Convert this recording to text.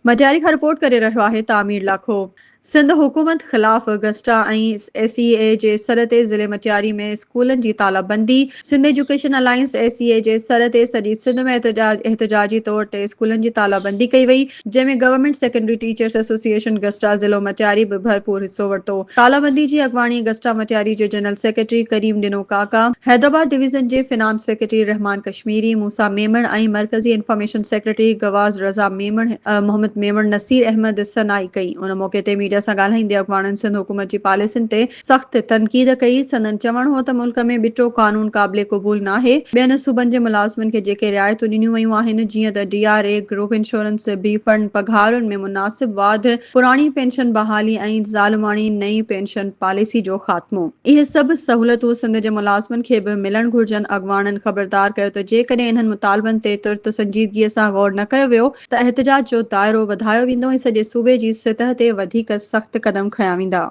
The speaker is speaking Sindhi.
مٽياري کان رپورٽ ڪري رهيو آهي تعمير لاکو. سنڌ حڪومت خلاف گسٽا ۽ ايس اي اي جي سڏ تي ضلعي مٽياري ۾ اسڪولن جي تالا بندي، Sindh education alliance S E A جي سڏ تي سڄي سنڌ ۾ احتجاجي طور تي اسڪولن جي تالا بندي ڪئي وئي، جنهن ۾ گورنمينٽ سيڪنڊري ٽيچرس ايسوسيئيشن گسٽا ضلعو مٽياري به ڀرپور حصو ورتو. تالا بندي جي اڳواڻي گسٽا مٽياري جي جنرل سيڪريٽري ڪريم ڏنو ڪاڪا، حيدرآباد ڊويزن جي فنانس سيڪريٽري رحمان ڪشميري، موسيٰ ميمڻ ۽ مرڪزي انفارميشن سيڪريٽري غواث رضا ميمڻ، محمد ميمڻ، نصير احمد ثنائي ڪئي. ان موقعي تي ميڊيا سان ڳالهائيندي اڳواڻن سنڌ حڪومت جي پاليسين تي سخت تنقيد ڪئي. سندن چوڻ هو ته ملڪ ۾ ٻٽو قانون قابل قبول ناهي، ٻين صوبن جي ملازمن کي جيڪي رعايتون ڏنيون ويون آهن جيئن ته D R A, group insurance, B fund, پگهارن ۾ مناسب واڌ، پراڻي پينشن بحالي ۽ ظالماڻي نئين پينشن پاليسي جو خاتمو. اهي سڀ سهولتون سنڌ جي ملازمن کي به ملڻ گهرجن. اڳواڻن خبردار ڪيو ته جيڪڏهن انهن مطالبن تي ترت سنجيدگيء سان غور نه ڪيو ويو ته احتجاج جو دائرو وڌايو ويندو ۽ سڄي صوبي جي سطح تي وڌيڪ سخت قدم کنيا ويندا.